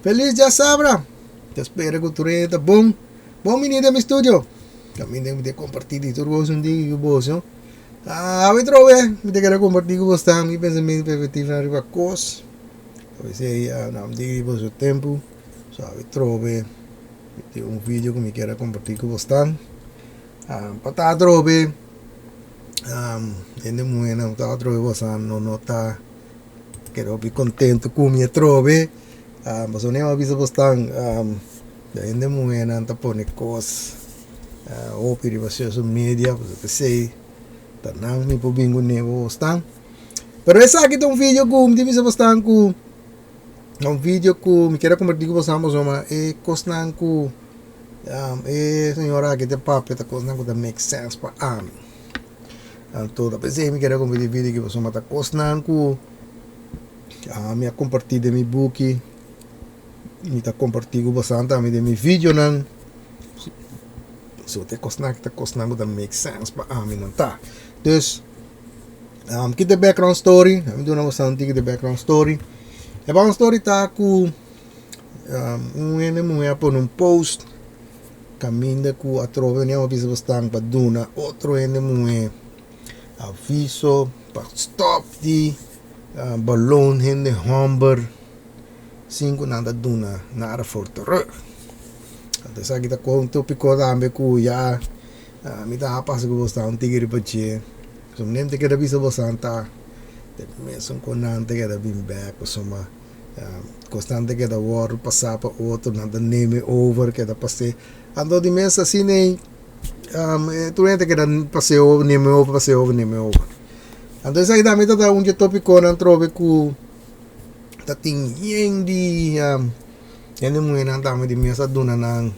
Felis djasabra! Ta spera ku tur hende ta bon. Bon bini den mi studio. Kaminda mi ta kompartí di tur kos un diki ku boso. Awe trobe mi ta kere kompartí ku bos tambe mi pensamentu perspektiva riba kos. P'esei nan mi diki di boso tempu. So awe trobe mi tin un video ku mi kier a kompartí ku bos tan. Pa ta atrobe hende muhénan ta atrobe boso no no ta keda hopi kontentu ku mi atrobe. Pasobra mi a bisa bos tan hende muhénan ta pone kos hopi riba social media p'esei ta nan mi por bin kuné pa bos tan. Pero esaki ta un video ku mi tin bisa bos tan ku ta un video ku mi kier a kompartí ku boso pasobra e kosnan ku e señora aki ta papia ta kosnan ku ta make sense pa ami. Anto ta p'esei mi kier a kompartí e video aki pasobra ta kosnan ku ami a kompartí den mi buki, mi ta kompartí ku boso tambe den mi videonan. So ta e kosnan aki ta kosnan ku ta make sense pa ami nan ta. Dus. Ki ta e background story? Mi duna boso un tiki di background story. E background story ta ku un hende muhé a pone un post kaminda ku atrobe mi a bisa bo stan pa duna otro hende muhé aviso pa stop di balon hende hòmber sin ku nan ta duna nada for terug. Anto esaki ta un topiko tambe ku ya mi ta pasa ku bo stan un tiki riba dje. So mi ta keda bisa bosan ta e mesun ku nan ta keda bin bek pasobra kosnan ta keda wòrdu pasá pa otro nan ta neme over keda pas'é anto di mes asina ei tur hende ta keda pas'é over neme over pas'é over neme over anto esaki tambe ta ta un di e topikonan atrobe ku ta tin yen di hende muhénan tambe di mes a duna nan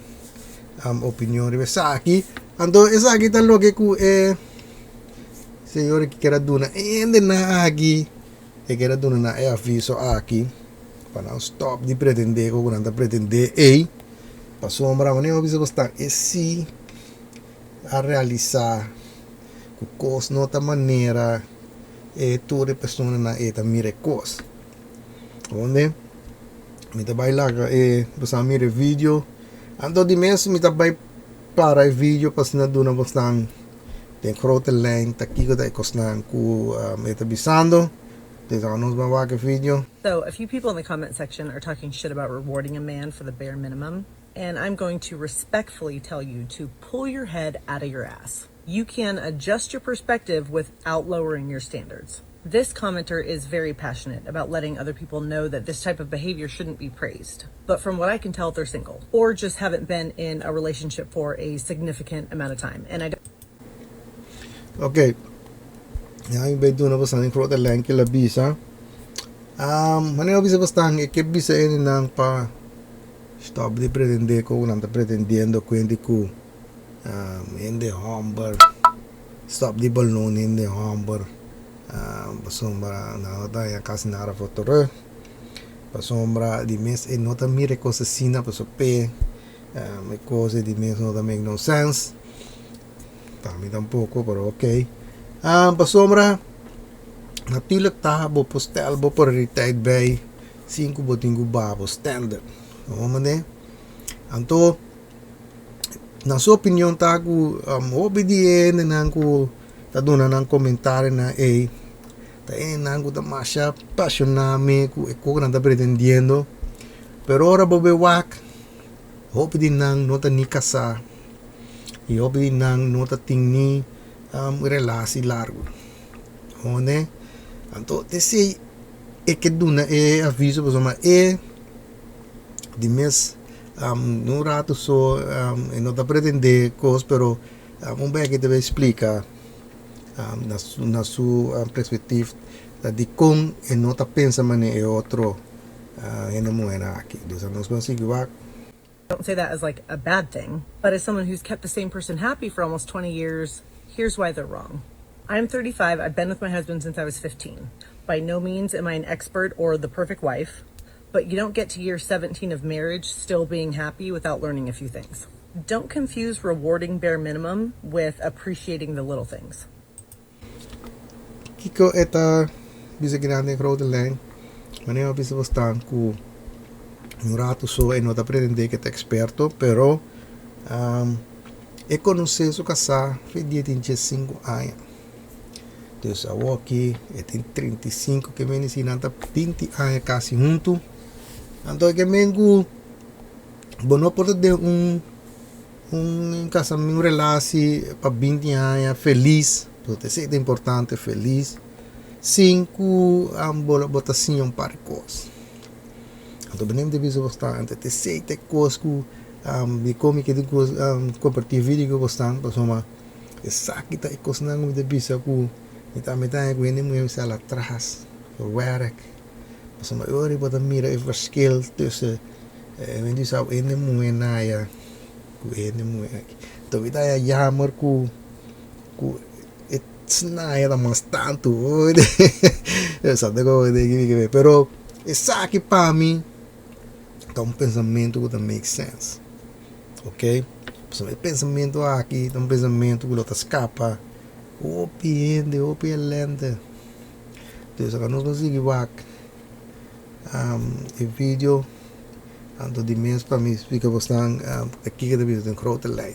opinion riba esaki anto esaki ta loke ku e Señor e kier a duna hendenan aki, e kier a duna nan e aviso aki pa nan stop di pretende ku nan ta pretende ei, pasobra manera mi a bisa bo stan e si a realisa ku kos no ta manera e tur e personanan ei ta mira e kos. Ounde mi ta bai laga e boso a mira e video, anto di mes mi ta bai para e video pa asina duna bosnan den grote lijn ta kiko ta e kosnan ku e ta bisando. Des awo nos ban wak e video. So a few people in the comment section are talking shit about rewarding a man for the bare minimum and I'm going to respectfully tell you to pull your head out of your ass. You can adjust your perspective without lowering your standards. This commenter is very passionate about letting other people know that this type of behavior shouldn't be praised. But from what I can tell, they're single or just haven't been in a relationship for a significant amount of time. And I don't Ok, ya mi bai duna boso den grote lijn ke la bisa. Wanneer bo bisa bosnan e ke bisa hendenan pa stop di pretende ku nan ta pretendiendo kuenti ku hende homber stop di balon hende homber pasobra nan no ta haña kasi nada for terug pasobra di mes e no ta mira e kos asina pasobra p'e e kos di mes no ta make no sense pa mi tampoco pero ok pasobra natuurlijk ta bo por stel bo prioriteit bij sin ku bo tin ku baha bo standard bo mane anto na su opinion ta ku hopi di e hendenan ku ta duna nan komentarionan ei ta hendenan ku ta masha pashoná me ku e kos ku nan ta pretendiendo pero ora bo bai wak hopi di nan no ta ni kasá i hopi di nan no ta tin ni relasi largu hone anto esei e ke duna e aviso pasobra e di mes un rato so e no ta pretende kos pero un bek e ta bay splika na su perspectief dikon e no ta pensa manera e otro hende muhernan aki dus nos por sigui wak. Don't say that as like a bad thing, but as someone who's kept the same person happy for almost 20 years, here's why they're wrong. I'm 35, I've been with my husband since I was 15. By no means am I an expert or the perfect wife, but you don't get to year 17 of marriage still being happy without learning a few things. Don't confuse rewarding bare minimum with appreciating the little things. Kiko e ta bisa grandi den grote lijn? Wanneer bo bisa bo staan ku Un ratu so e no ta pretendé ku e ta eksperto, pero e konosé su kasá fe di e tin 15 aña. Dus awor aki e tin 35, ke men si nan ta 20 aña kasi huntu. Anto e ke men ku bo no por ta den un kasamentu, un relasi pa 20 aña felis, pasobra esei ta importante, felis, sin ku bo ta siña un par di kos. Anto bo nem ta bisa bo stan, anto esei ta e kos ku dikon mi ke kompartí video ku bo stan, pasobra esaki ta e kosnan ku mi ta bisa ku mi tambe ta haña ku hende muhé mester hala atras for wèrk, pasobra e ora bo ta mira e verschil tussen mi bisa hende muhé naya ku hende muhé aki. Anto mi ta haña jammer ku ku e snaya ta mas tantu pero esaki pa mi ta un pensamentu ku ta make sense, ok, pasobra e pensamentu aki ta un pensamentu ku lo ta skapa hopi hende, hopi elende. Dus ora nos sigui wak e video anto di mes pa mi splika bosnan kiko ta bisa den grote lijn.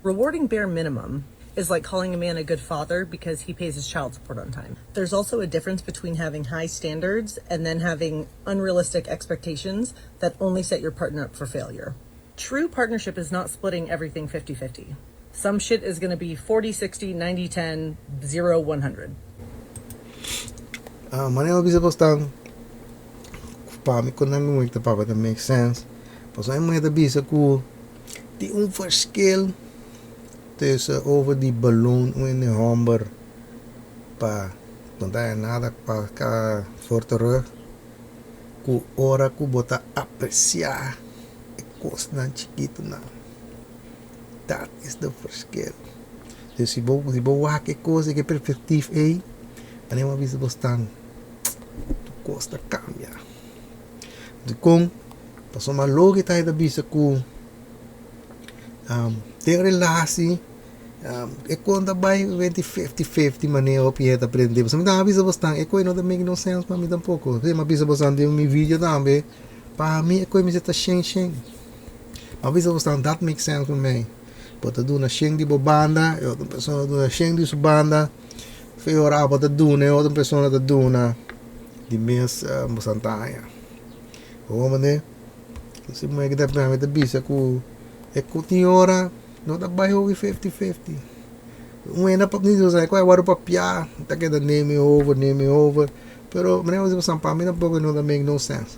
Rewarding bare minimum is like calling a man a good father because he pays his child support on time. There's also a difference between having high standards and then having unrealistic expectations that only set your partner up for failure. True partnership is not splitting everything 50-50. Some shit is going to be 40-60, 90-10, 0-100. Manera bisa bosnan pa mi ku nan muhé ta papia ta make sense pasobra e muhé ta bisa ku tin un verschil tussen over di balon un hende homber pa no ta haña nada pa for terug ku ora ku bo ta apresiá e kosnan chikitunan dat is de verschil. Dus si bo si bo wak e kos den e perspektief ei manera bo a bisa bo stan tur kos ta kambia. Dikon? Pasobra loke ta ta bisa ku den relasi e kon ta bai wenti fifty fifty manera hopi hende ta prende. Pasobra mi ta bisa bosnan e kos no ta make no sense pa mi tampoko. Mi a bisa bosnan den mi video tambe pa mi e kos mester ta shen shen. Mi a bisa bosnan dat make sense pa mi. Bo ta duna shen di bo banda e otro persona ta duna shen di su banda. Fe ora abo ta duna e otro persona ta duna di mes boso ta haña. Bo mane si muhé ki ta mi ta bisa ku e ku tin ora no ta bai hopi fifty fifty. Un hende pa mi sa ku a wòrdu papia ta keda neme over neme over pero manera ku bo pa mi tampoco no ta make no sense.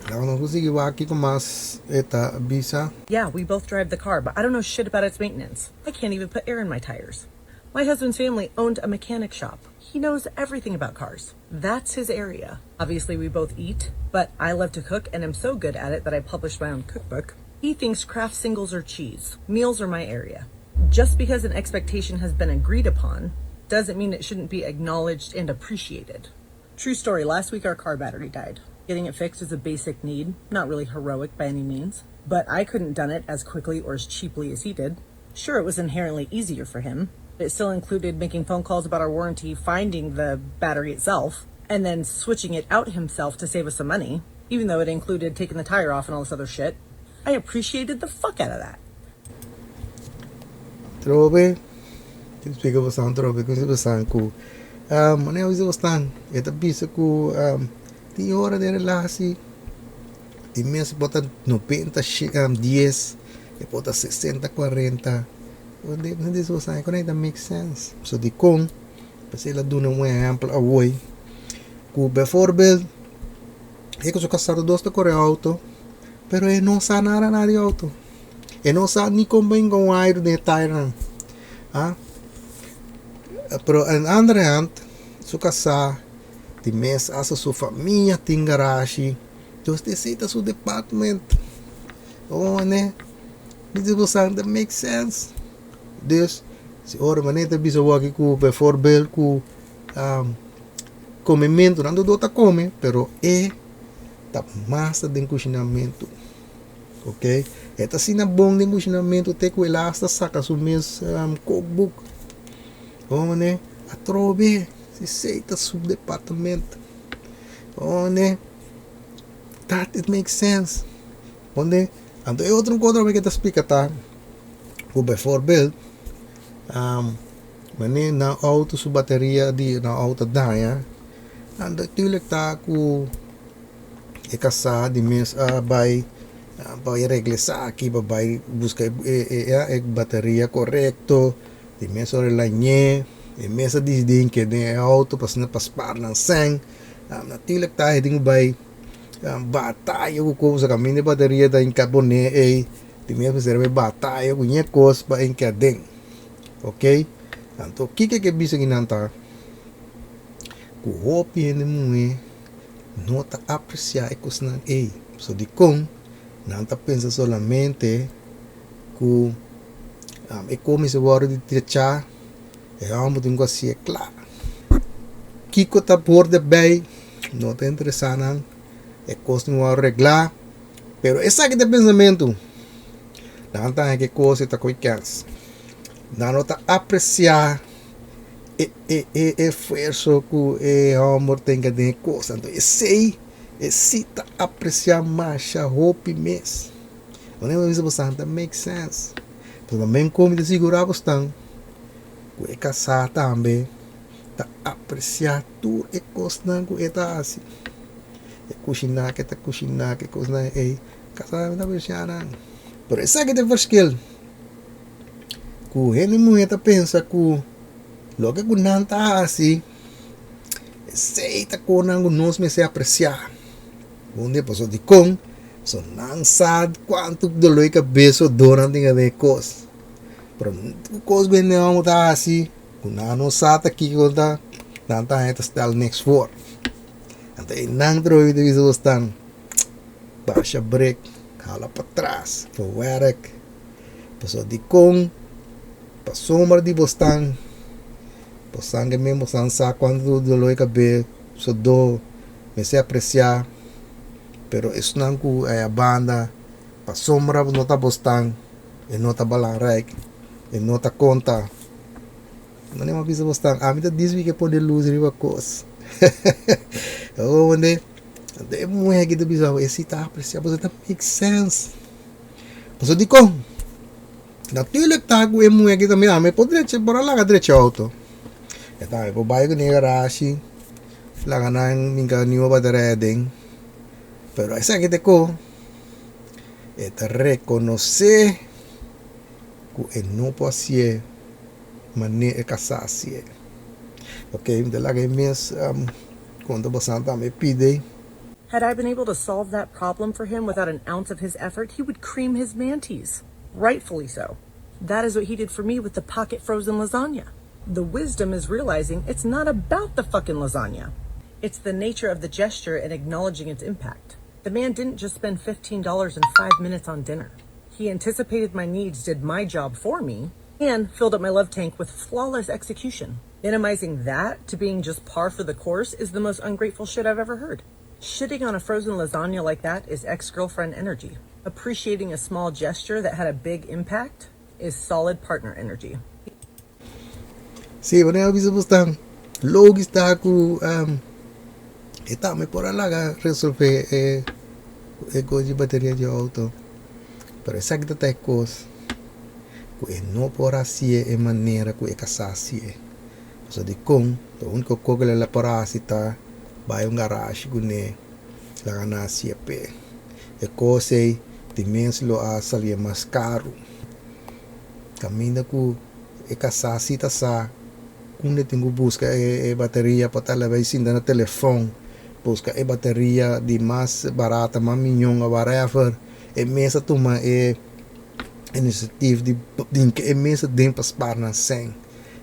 Laga nos por sigui wak kiko mas e ta bisa. Yeah, we both drive the car, but I don't know shit about its maintenance. I can't even put air in my tires. My husband's family owned a mechanic shop. He knows everything about cars. That's his area. Obviously, we both eat, but I love to cook and am so good at it that I published my own cookbook. He thinks Kraft singles are cheese. Meals are my area. Just because an expectation has been agreed upon doesn't mean it shouldn't be acknowledged and appreciated. True story, last week our car battery died. Getting it fixed is a basic need, not really heroic by any means, but I couldn't done it as quickly or as cheaply as he did. Sure, it was inherently easier for him. It still included making phone calls about our warranty, finding the battery itself, and then switching it out himself to save us some money, even though it included taking the tire off and all this other shit. I appreciated the fuck out of that. Trobe, tin splika bosnan trobe ku bosnan ku manera bisa bosnan e ta bisa ku tin ora den relasi di mes bo ta 90 10 e por ta 60 40 bosnan e ta make sense so dikon p'esei el a duna un ehèmpel awor ku bèvorbel e ku su kasá tur dos ta kore outo pero e no sa nada nada di outo. E no sa ni kon bin kon airu den e tairnan. Ah, pero en andere hand, su kasá di mes hasta su famia tin garashi, dus esei ta su department. Oh ne, mi di bo sa ta make sense. Dus, si ora manera ta bisa wòki ku bijvoorbeeld ku komementu, nan tur ta kome, pero e ta mas ta den kushinamentu. Ok, e ta asina bon den kushinamentu te ku el hasta saka su mes cookbook. Bo mane, atrobe, si esei ta su departamento. Onde that it makes sense. Onde anto e otro kos mi ke ta splika ta ku bijvoorbeeld wanneer nan outo su bateria di nan outo daña, anto tuurlijk ta ku e kasá di mes a bai pa regla esaki, pa bai buska e bateria korekto, di mes ora el a ñe, e mes a disidí en keda den e outo pa asina pa spar nan sèn. Natuurlijk ta e tin ku bai bataya ku kos kaminda e bateria ta hinká pone ei, di mes mester a bai bataya ku ñe kos pa e keda den. Ok, anto kiko ke bisa kinan ta ku hopi hende muhé no ta apresiá e kosnan ei. So dikon nan ta pensa solamente ku e kos mester wòrdu di trechá, e hòmber tin ku hasié kla. Kiko ta por debei no ta interesá nan, e kos tin ku wòrdu reglá, pero esaki ta e pensamentu. Nan ta haña ku e kos ei ta ko'i kèns. Nan no ta apresiá e e e esfuerso ku e hòmber ten ke den e kos. Anto esei e si ta apresiá masha hopi mes. Wanneer bo bisa bo san ta make sense. Pero tambe kon mi ta sigurá bo stan ku e kasá tambe ta apresiá tur e kosnan ku e ta hasi. E kushiná ke ta kushiná ke kosnan ei. Kasá tambe ta apresiá nan. Pero esaki ta e verschil. Ku hende muhé ta pensa ku loke ku nan ta hasi esei ta konan ku nos mester apresiá. Un di pasobra dikon so nan sa kuantu doló di kabes o dor nan tin den e kos. Pero tur kos ku hende hòmber ta hasi ku nan no sa ta kiko ta nan ta haña ta stel niks for. Anto einan trobe ta bisa bo stan basha brek hala patras for wèrk. Pasobra dikon pasobra di bo stan bo san ke men bo san sa kuantu doló di kabes so dor mester apresiá pero esnan ku aya banda pasobra no ta bo stan e no ta balangrijk e no ta konta. Mane mi a bisa bo stan ami ta disbi ke pone lus riba kos e muhé aki ta bisa bo e si ta apresiá pasobra ta make sense. Pasobra dikon? Natuurlijk ta ku e muhé aki ta mira mi por drecha por a laga drecha outo. E tambe por bai ku den garashi laga nan minka niu bateria aden. Pero esaki ta ko e ta rekonosé ku e no por hasié manera e kasá hasié. Ok mi ta laga e mes konta boso tambe pidi. Had I been able to solve that problem for him without an ounce of his effort, he would cream his manties. Rightfully so. That is what he did for me with the pocket frozen lasagna. The wisdom is realizing it's not about the fucking lasagna. It's the nature of the gesture and acknowledging its impact. The man didn't just spend $15 and 5 minutes on dinner. He anticipated my needs, did my job for me, and filled up my love tank with flawless execution. Minimizing that to being just par for the course is the most ungrateful shit I've ever heard. Shitting on a frozen lasagna like that is ex-girlfriend energy. Appreciating a small gesture that had a big impact is solid partner energy. Sí, wanneer a bisa bo stan logis ta ku e tambe por a laga resolve e e kos di bateria di outo, pero esaki ta ta e kos ku e no por hasié e manera ku e kasá hasié. Pasobra dikon lo úniko kos ku el a por hasi ta bai un garashi kuné laga nan hasié p'e. E kos ei di mes lo a salié mas karu. Kaminda ku e kasá si ta sa unda e tin ku buska e bateria pa ta leba i sinta na telefòn buska e bateria di mas barata, mas miñon o whatever. E mes a tuma e inisiativa di hinka e mes aden pa spar nan sèn.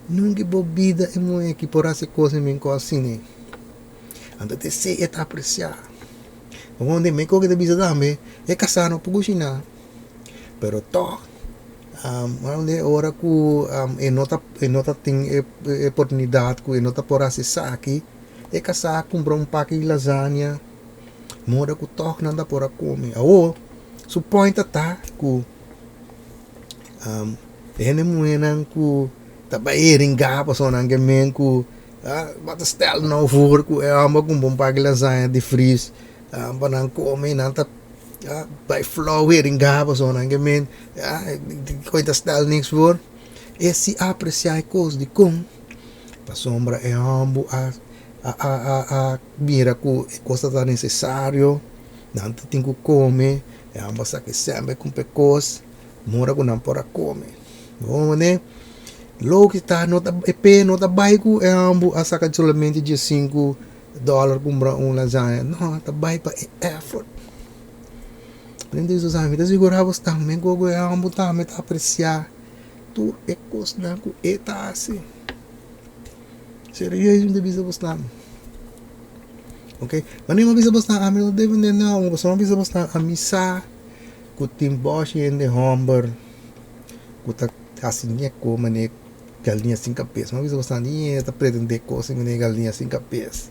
Nunka bo bida e muhé ki por hasi kos di mi kos asina. Anto ta esei e ta apresiá. Bo mi ku ta bisa tambe e kasá no por kushiná. Pero tòg ora ku e no ta e no ta tin e oportunidat ku e no ta por hasi esaki e kasá a kumpra un paki di lasagna moda ku tòg nan ta por a kome. Awor su point ta ta ku e hende muhénan ku ta bai heringá pasobra nan ke men ku. Wat ta stel nou voor ku e hòmber kumpra un pak lasaña di fris pa nan kome i nan ta bai flou heringa pasobra nan ke men koe ta stel niks voor. E si apresiá e kos dikon? Pasobra e hòmber a a mira ku e kos ta nesesario, nan ta tin ku kome, e hòmber a saka e sèn bai kumpra e kos. Mora ku nan por a kome. Bo mane loke ta no ta e pe no ta bai ku e ambu a saka solamente diesinku dòler kumpra un lasaña no ta bai pa e effort. Prende su sa mi ta sigurá bos tambe ku e ambu tambe ta apresiá tur e kosnan ku e ta hasi. Serieus mi ta bisa bosnan. Ok mane mi a bisa bosnan ami no ta defendé nan pasobra mi a bisa bosnan ami sa. Ku tin bòshi hende hòmber ku ta hasi ñeko manera galiña sin kabes. Mi a bisa bosnan di ñe ta pretendé kos manera galiña sin kabes.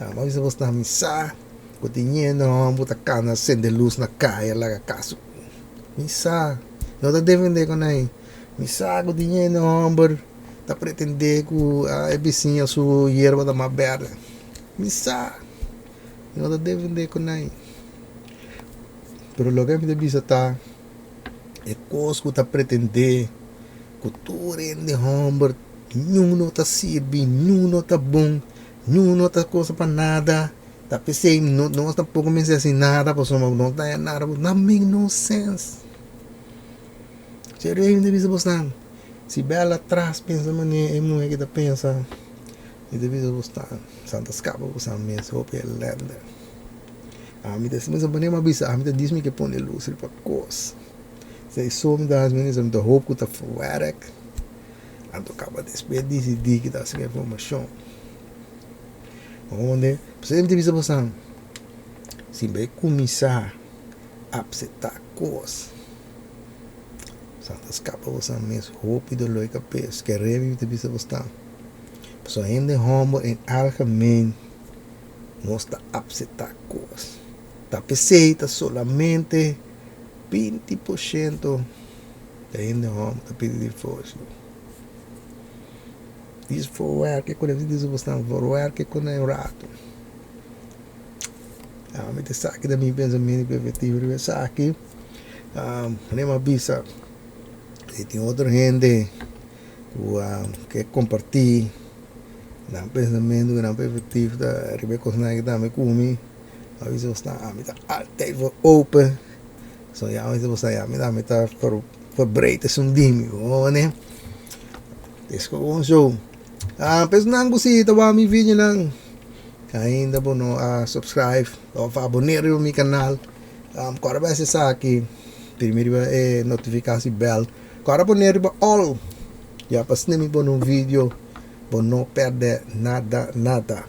Mi a bisa bosnan mi sa ku tin hende hòmber ku ta kana sende lus na kaya laga kas. Mi sa, no ta defendé ku nan. Mi sa ku tin hende hòmber ta pretendé ku e bisiña su yerba ta mas bèrdè. Mi sa, no ta defendé ku nan. Pero loke mi ta bisa ta e kos ku ta pretendé ku tur hende hòmber niun no ta sirbi, niun no ta bon, niun no ta kosa pa nada, ta p'esei no nos tampoko mester hasi nada pasobra no ta haña nada no make no sense. Serieus mi ta bisa bosnan, si bèl atras pensa manera e muhé ki ta pensa, mi ta bisa bosnan, santa skapa bosan mes hopi elènde. Ami ta mester pone mi a bisa ami ta dis mi ke pone lus riba kos. Esei so mi ta hasi mi ta hoop ku ta werk. Anto kaba despues disidí ki ta hasi ku e informashon. Ounde p'esei mi ta bisa boso si bo kuminsá apseptá kos sa ta skapa boso mes hopi dolor di kabes. Kere mi ta bisa boso pasobra hende hòmber en algemeen. Nos ta apseptá kos. Ta p'esei ta solamente 20% di hende hòmber ta pidi divorsio. Dis voorwerk ku nan di bo voorwerk ku nan un ratu. Mi ta sa ki ta mi pensamentu perspektiva riba esaki. Manera mi a bisa si tin otro hende ku ke kompartí nan pensamentu ku nan perspektiva ta riba e kosnan aki tambe ku mi, a bisa bosnan ami ta altijd voor open, so ya mi bisa bosnan ya mi tambe ta verbreed esun di mi bo wak es gewoon zo. Personan ku si ta wak mi videonan ainda bo no a subscribe of aboneer riba mi kanal kòrda bai hasi esaki primi riba e notifikasi bèl. Kòrda pone riba all ya pa asina mi pone un video bo no pèrdè nada nada.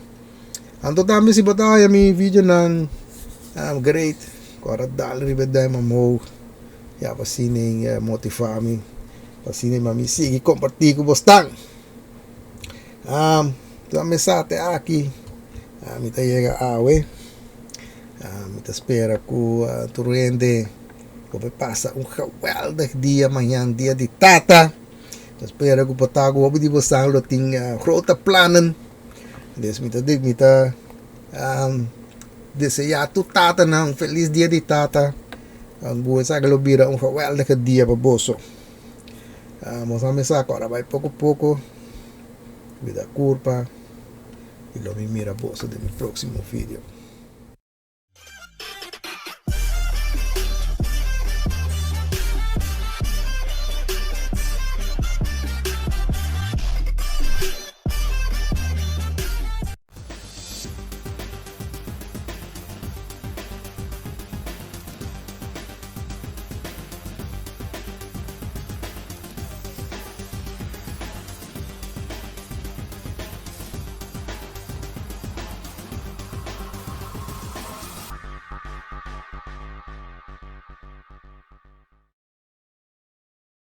Anto tambe si bo ta haya mi videonan great kòrda dal riba e duim omhoog ya pa asina motivá mi pa asina mi sigui kompartí ku bosnan. Tambe sa te aki mi ta yega awe mi ta spera ku tur hende. Bo por pasa un geweldig dia mañan, dia di tata. Ta spera ku por ta ku hopi di bosan lo tin grote plannen. Des mi ta di mi ta deseá tur tatanan un felis dia di tata. Bo esaki lo bira un geweldige dia pa boso. Nos a mesa ku ora bai poko poko cuida kurpa i lo mi mira boso den mi próksimo video.